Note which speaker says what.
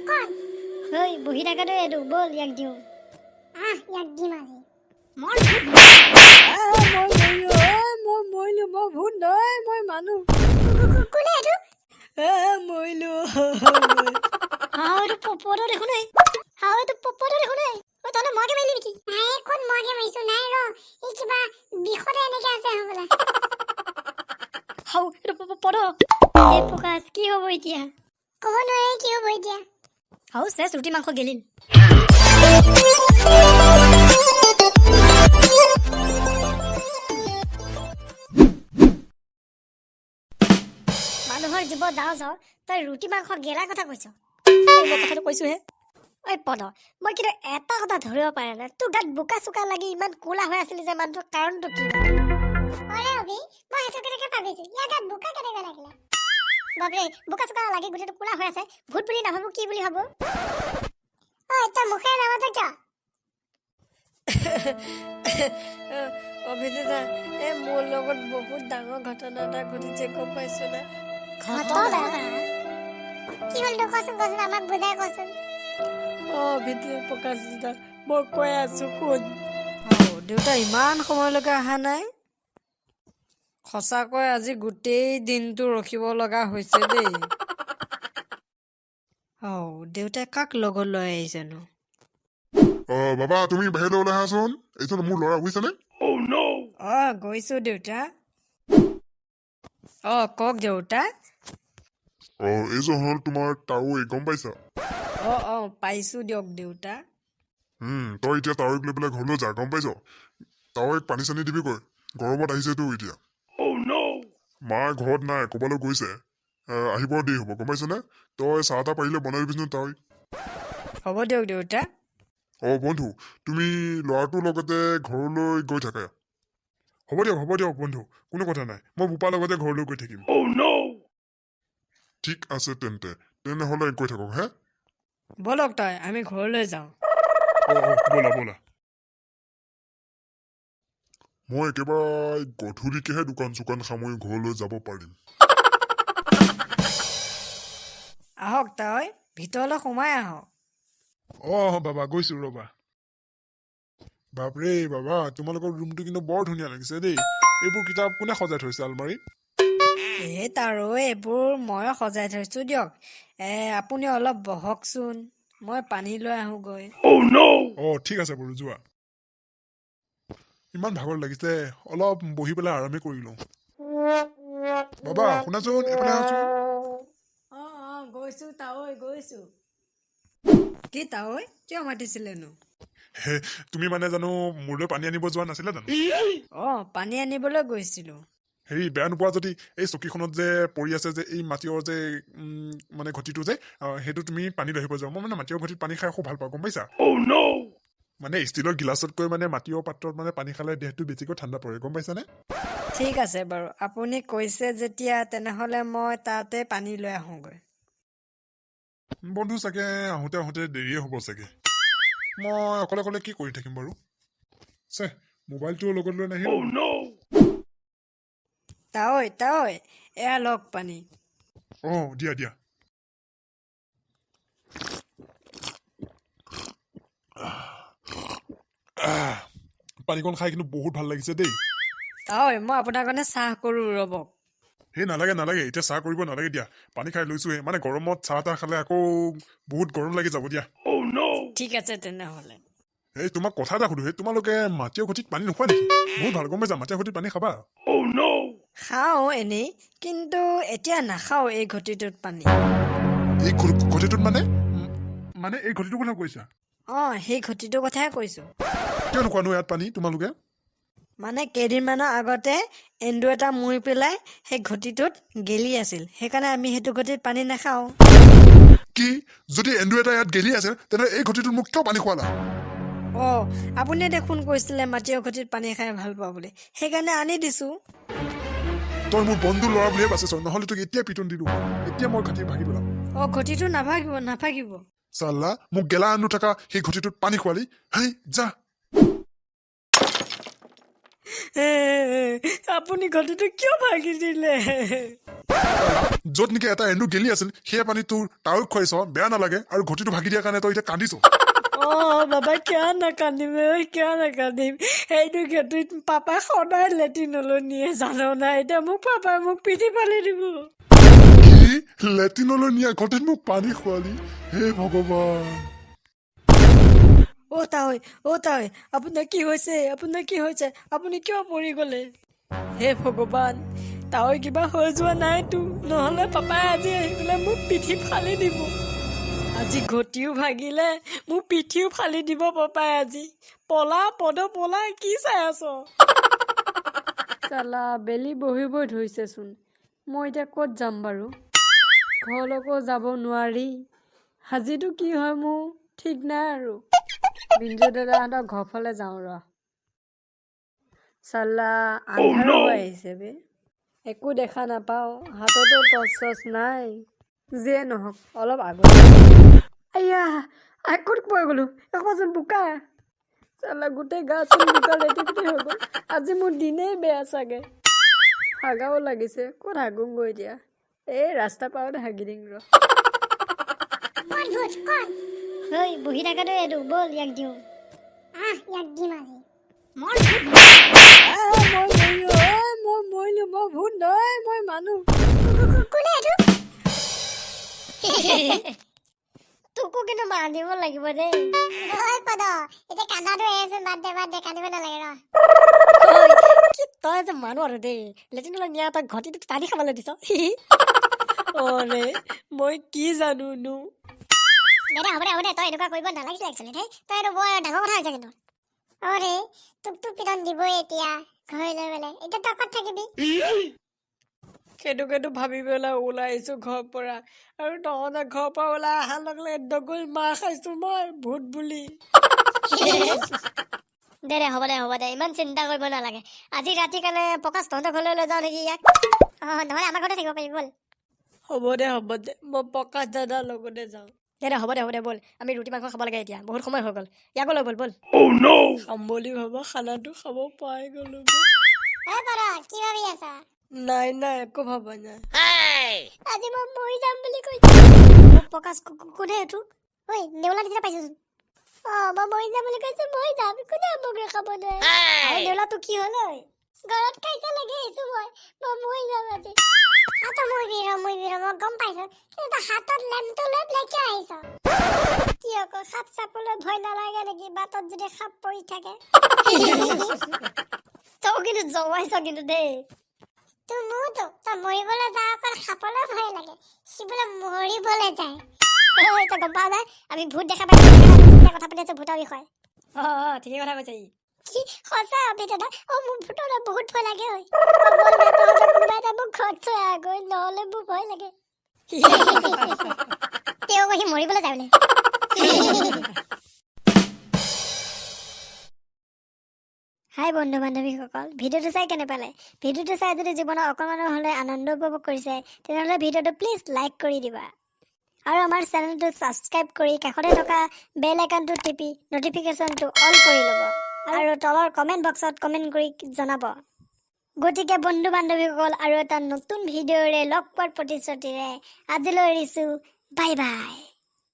Speaker 1: ক'ত?
Speaker 2: ঐ, বহি থাকা দেই। এইটো ব'ল, ইয়াক দিওঁ।
Speaker 1: আহ, ইয়াক দিম আজি।
Speaker 2: মই
Speaker 3: আহ, মই মৰিলো। ঐ, মই মৰিলো। মই ভূত নহয়, মই মানুহ।
Speaker 1: কোনে এইটো?
Speaker 3: আহ, মৰিলো।
Speaker 2: হাও, এইটো পদ দেখোন। এই হাও, এইটো পদ দেখোন। এই ঐ, তহঁতে মৰাকে মাৰিলি নেকি?
Speaker 1: নাই, ক'ত মৰাকে মাৰিছো? নাই ৰ, এই কিবা বিষতে এনেকে আছে হ'বলা।
Speaker 2: হাও, এইটো পদ। এই প্ৰকাশ, কি হ'ব এতিয়া?
Speaker 1: ক'ব নোৱাৰে কি হ'ব এতিয়া।
Speaker 2: হাও, চেচ, ৰুটি মাংস গেলিল। মানুহৰ জীৱ যাওঁ যাওঁ, তই ৰুটি মাংস গেলাৰ কথা কৈছ? এই, মই কথাটো কৈছোহে। ঐ পদ, মই কিন্তু এটা কথা ধৰিব পৰা নাই, তোৰ গাত বোকা চোকা লাগি ইমান ক'লা হৈ আছিলি যে মানুহটোৰ কাৰণটো কি?
Speaker 1: অৰে অভি, মই সেইটো কেনেকে ভাবিছো, ইয়াৰ গাত বোকা কেনেকে লাগিলে?
Speaker 2: বাপৰে, বোকা চোকা লাগি গোটেইটো ক'লা হৈ আছে, ভূত বুলি নাভাবো কি বুলি ভাবো?
Speaker 1: ঐ, তই মুখেৰে নামাত কিয়?
Speaker 3: অভিনেতা, এই মোৰ লগত বহুত ডাঙৰ ঘটনা এটা ঘটিছে, গম পাইছ না?
Speaker 2: ঘটনা?
Speaker 1: কি হ'ল তোৰ? কচোন, কচোন, আমাক বুজাই কচোন।
Speaker 3: অ অভিনেতা, প্ৰকাশ দাদা, মই কৈ আছো, শুন। অ দেউতা ইমান সময়লৈকে অহা নাই। সঁচাকৈ আজি গোটেই দিনটো ৰখিব লগা হৈছে দেই। অ দেউতাই কাক লগত লৈ আহিছেনো?
Speaker 4: অ বাবা, তুমি বাহিৰলৈ ওলাই আহাচোন। এইজন মোৰ ল'ৰা, বুজিছানে?
Speaker 3: অ গৈছো দেউতা। অ কওক দেউতা।
Speaker 4: অ এইজন হ'ল তোমাৰ তাৱৈ, গম পাইছা?
Speaker 3: অ অ পাইছো দিয়ক দেউতা।
Speaker 4: তই এতিয়া তাৱৈক লৈ পেলাই ঘৰলৈ যা, গম পাইছ? তাৱৈক পানী চানী দিবিগৈ, গৰমত আহিছেতো এতিয়া। মা ঘৰত নাই, ক'ৰবালৈ গৈছে, আহিব দেৰি হ'ব, গম পাইছনে? তই চাহ তাহ পাৰিলে বনাই দিবিচোন তাৱৈক।
Speaker 3: হ'ব দিয়ক দেউতা।
Speaker 4: অ বন্ধু, তুমি ল'ৰাটোৰ লগতে ঘৰলৈ গৈ থাকা। হ'ব দিয়ক, হ'ব দিয়ক বন্ধু, কোনো কথা নাই, মই বোপাৰ লগতে ঘৰলৈ গৈ থাকিম। ঠিক আছে তেন্তে, তেনেহ'লে গৈ থাকক হে।
Speaker 3: ব'লক তই, আমি ঘৰলৈ যাওঁ।
Speaker 4: অ অ ব'লা ব'লা। মই একেবাৰে গধূলিকেহে দোকান চোকান সামৰি ঘৰলৈ যাব পাৰিম।
Speaker 3: আহক তই, ভিতৰলৈ সোমাই আহক।
Speaker 4: অ বাবা, গৈছো ৰ'বা। বাপৰে বাবা, তোমালোকৰ ৰুমটো কিন্তু বৰ ধুনীয়া লাগিছে দেই। এইবোৰ কিতাপ কোনে সজাই থৈছে আলমাৰীত?
Speaker 3: এই তাৰো এইবোৰ মই সজাই থৈছো দিয়ক। আপুনি অলপ বহকচোন, মই পানী লৈ আহোঁগৈ।
Speaker 4: অ ঠিক আছে বাৰু, যোৱা। ইমান ভাগৰ লাগিছে, অলপ বহি পেলাই আৰামে কৰি লওঁ। বাবা, শুনাচোন, এইফালে আহাচোন।
Speaker 3: অ অ গৈছো তাৱৈ, গৈছো। কি তাৱৈ, কিয় মাতিছিলেনো?
Speaker 4: হে, তুমি মানে জানো মোলৈ পানী আনিব যোৱা নাছিলা জানো?
Speaker 3: অ পানী আনিবলৈ গৈছিলো।
Speaker 4: হেৰি, বেয়া নোপোৱা যদি এই চকীখনত যে পৰি আছে যে এই মাটিৰ যে মানে ঘটিটো যে, সেইটো তুমি পানী লৈ আহিব যোৱা। মই মানে মাটিৰ ঘটিত পানী খাই খুব ভাল পাওঁ, গম পাইছা? মানে ষ্টীলৰ গিলাচতকৈ মানে মাটিৰ পাত্ৰত মানে পানী খালে দেহটো বেছিকৈ ঠাণ্ডা পৰে, গম পাইছানে?
Speaker 3: ঠিক আছে বাৰু, আপুনি কৈছে যেতিয়া তেনেহ'লে মই তাতে পানী লৈ আহোঁগৈ।
Speaker 4: বন্ধু চাগে আহোঁতে আহোঁতে দেৰিয়ে হ'ব চাগে। মই অকলে অকলে কি কৰি থাকিম বাৰু? চে, মোবাইলটো লগত লৈ নাহিল।
Speaker 3: তাৱৈ, তাৱৈ, এয়া লওক পানী।
Speaker 4: অ দিয়া দিয়া। আহ, পানীকণ খাই কিন্তু বহুত ভাল লাগিছে দেই।
Speaker 3: তাৱৈ, মই আপোনাৰ কাৰণে চাহ কৰোঁ, ৰ'ব।
Speaker 4: সেই নালাগে নালাগে, এতিয়া চাহ কৰিব নালাগে দিয়া, পানী খাই লৈছোহে। মানে গৰমত চাহ তাহ খালে আকৌ বহুত গৰম লাগি যাব দিয়া।
Speaker 3: ঠিক আছে তেনেহ'লে।
Speaker 4: এই, তোমাক কথা এটা সুধো। সেই তোমালোকে মাটিৰ ঘটিত পানী নোখোৱা নেকি? বহুত ভাল, গম পাইছা? মাটিৰ ঘটিত পানী খাবা।
Speaker 3: খাওঁ এনেই, কিন্তু এতিয়া নাখাওঁ এই ঘটিটোত পানী।
Speaker 4: এই ঘটিটোত মানে মানে এই ঘটিটোৰ কথা কৈছা?
Speaker 3: অ সেই ঘটিটোৰ কথাই কৈছোঁ।
Speaker 4: কিয় নোখোৱানো ইয়াত পানী তোমালোকে?
Speaker 3: মানে কেইদিনমানৰ আগতে এন্দুৰ এটা মৰি পেলাই সেই ঘটিটোত গেলি আছিল, সেইকাৰণে আমি সেইটো ঘটিত পানী নাখাওঁ।
Speaker 4: কি? যদি এন্দুৰ এটা ইয়াত গেলি আছে, তেন্তে এই ঘটিটোত মোক কিয় পানী খুৱালা?
Speaker 3: অ আপুনি দেখোন কৈছিলে মাটিৰ ঘটিত পানী খাই ভাল পাওঁ বুলি, সেইকাৰণে আনি দিছোঁ।
Speaker 4: তই মোৰ বন্ধু ল'ৰা বুলিহে বাচিছ, নহ'লে তোক এতিয়া পিটন দিলো। এতিয়া মই ঘটি ভাগি পেলাম।
Speaker 3: অ ঘটিটো নাভাগিব, নাভাগিব।
Speaker 4: চাল্লা, মোক গেলা এন্দুৰ থকা সেই ঘটিটোত পানী খোৱালি। হেই, যা।
Speaker 3: আপুনি ঘটিটো কিয় ভাগি দিলে?
Speaker 4: য'ত নেকি এটা এন্দুৰ গেলি আছিল, সেই পানী তোৰ তাৱৈক খুৱাইছ, বেয়া নালাগে? আৰু ঘটিটো ভাগি দিয়াৰ কাৰণে তই এতিয়া কান্দিছ?
Speaker 3: অ বাবা, কিয় নাকান্দিম ঐ, কিয় নাকান্দিম? সেইটো ঘটিত পাপাই সদায় লেট্ৰিনলৈ নিয়ে, জান নাই? এতিয়া মোক পাপাই মোক পিঠি ফালি দিব।
Speaker 4: কি, লেট্ৰিনলৈ নিয়া ঘটিত মোক পানী খোৱালি? হে ভগৱান!
Speaker 3: অ তাৱৈ, অ তাৱৈ, আপোনাৰ কি হৈছে? আপোনাৰ কি হৈছে? আপুনি কিয় পৰি গ'লে? হে ভগৱান, তাৱৈ কিবা হৈ যোৱা নাইতো? নহ'লে পাপাই আজি আহি পেলাই মোক পিঠি ফালি দিব। আজি ঘটিও ভাগিলে, মোৰ পিঠিও ফালি দিব পাপাই আজি। পলা পদ, পলা, কি চাই আছ? চালা, বেলি বহিবই ধৰিছেচোন। মই এতিয়া ক'ত যাম বাৰু? ঘৰলৈকো যাব নোৱাৰি। আজিতো কি হয় মোৰ ঠিক নাই আৰু। বিঞ্জু দাদাহঁতৰ ঘৰ ফালে যাওঁ ৰ। চালা, আন্ধাৰ হৈ আহিছে বে, একো দেখা নাপাওঁ, হাততো টৰ্চ চৰ্চ নাই। যিয়ে নহওক, অলপ আগত। আইয়া, আই, ক'ত পৰি গ'লো? এখনচোন বোকা। চালা, গোটেই গা চোন বোকা লেটি হৈ গ'ল। আজি মোৰ দিনেই বেয়া চাগে। হাগাও লাগিছে, ক'ত হাগোংগৈ এতিয়া? এই ৰাস্তা পাৰতে হাগি দিম ৰ।
Speaker 1: ক'ত ভূত, ক'ত?
Speaker 2: ঐ, বহি থাকাটো এইটো। ব'ল, ইয়াক দিওঁ।
Speaker 1: আহ, ইয়াক দিম আজি।
Speaker 2: মই
Speaker 3: আহ, মই মৰিলো ঐ, মই মৰিলো। মই ভূত নহয়, মই মানুহ।
Speaker 1: কোনে এইটো?
Speaker 2: তোকো কিন্তু মাৰিব লাগিব দেই।
Speaker 1: ঐ পদ, এতিয়া কান্দাটো এৰচোন। বাদ দে, বাদ দে, কান্দিব নালাগে ৰ।
Speaker 2: ঐ, কি তই যে মানুহ আৰু দেই। লেট্ৰিনলৈ নিয়া তই ঘটিটোত পানী খাবলৈ দিছ।
Speaker 3: অ ৰে, মই কি জানো নো?
Speaker 1: দে দে, হ'ব দে, হ'ব দে। তই এনেকুৱা কৰিব নালাগিছিলে একচুৱেলি। দেই, তই এইটো বৰ ডাঙৰ কথা হৈছে কিন্তু। অ ৰে, তোকতো পিটন দিবই এতিয়া ঘৰলৈ গ'লে। এতিয়া তই ক'ত থাকিবি?
Speaker 3: সেইটোকেতো ভাবি পেলাই ওলাই আহিছো ঘৰৰ পৰা। আৰু তহঁতে ঘৰৰ পৰা ওলাই অহাৰ লগে লগে দগৈ মাৰ খাইছো মই ভূত বুলি।
Speaker 2: দে দে, হ'ব দে, হ'ব দে, ইমান চিন্তা কৰিব নালাগে। আজি ৰাতি কাৰণে প্ৰকাশ তহঁতৰ ঘৰলৈ লৈ যাওঁ নেকি ইয়াক?
Speaker 1: অ, নহ'লে আমাৰ ঘৰতে থাকিব পাৰিবি, ব'ল।
Speaker 3: হ'ব দে, হ'ব দে, মই প্ৰকাশ দাদাৰ লগতে যাওঁ।
Speaker 2: দে দে, হ'ব দে, হ'ব দে। ব'ল, আমি ৰুটি মাংস খাব লাগে এতিয়া, বহুত সময় হৈ গ'ল। ইয়াকো লৈ ব'ল, ব'ল।
Speaker 3: খাম বুলি ভবা খানাটো খাব পাই গ'লো বে।
Speaker 1: ঐ পদ, কি ভাবি আছ?
Speaker 3: নাই নাই, একো ভবা নাই।
Speaker 1: আজি মই মৰি যাম বুলি কৈছো।
Speaker 2: প্ৰকাশ, কোনে এইটো?
Speaker 1: ঐ, নেউলা নিচিনা পাইছোচোন। অ, মই মৰি যাম বুলি কৈছো, মৰি যাম। কোনে মোক ৰখাব নোৱাৰে।
Speaker 2: আৰে নেউলা, তোৰ কি হ'ল ঐ?
Speaker 1: ঘৰত খাইছা লাগি আহিছো মই। মই মৰি যাম আজি। হা, তই মৰিবি ৰ, মৰিবি ৰ, মই গম পাইছো। কিন্তু তই হাতত লেম্পটো লৈ পেলাই কিয় আহিছ? কি আকৌ, সাপ চাপলৈ ভয় নালাগে নেকি? বাটত যদি সাপ পৰি থাকে?
Speaker 2: তই কিন্তু জমাইছ কিন্তু দেই।
Speaker 1: তোৰ মোৰতো, তই মৰিবলৈ যাওঁ, অকল সাপলৈ ভয় লাগে, সি বোলে মৰিবলৈ যায়।
Speaker 2: ঐ, তই গম পাৱ নাই, আমি ভূত দেখা পাইছো, সেইকাৰণে আমি কথা পাতি আছো ভূতৰ বিষয়ে। অ অ, ঠিকেই কথা কৈছে ই।
Speaker 1: কি সঁচা অভি দাদা? অ, মোৰ ভূতলৈ বহুত ভয় লাগে ঐ। অ, ব'ল না, তহঁতৰ কোনোবা এটা মোক ঘৰত থৈ আহগৈ, নহ'লে মোৰ ভয় লাগে। তেওঁ সি মৰিবলৈ যায় বোলে। হাই বন্ধু বান্ধৱীসকল, ভিডিঅ'টো চাই কেনে পালে? ভিডিঅ'টো চাই যদি জীৱনত অকণমানো হ'লে আনন্দ উপভোগ কৰিছে, তেনেহ'লে ভিডিঅ'টো প্লিজ লাইক কৰি দিবা আৰু আমাৰ চেনেলটো ছাবস্ক্ৰাইব কৰি কাষতে থকা বেল আইকনটো টিপি ন'টিফিকেশ্যনটো অল কৰি ল'ব আৰু তলৰ কমেণ্ট বক্সত কমেণ্ট কৰি জনাব। গতিকে বন্ধু বান্ধৱীসকল, আৰু এটা নতুন ভিডিঅ'ৰে লগ পোৱাৰ প্ৰতিশ্ৰুতিৰে আজিলৈ এৰিছোঁ। Bye bye.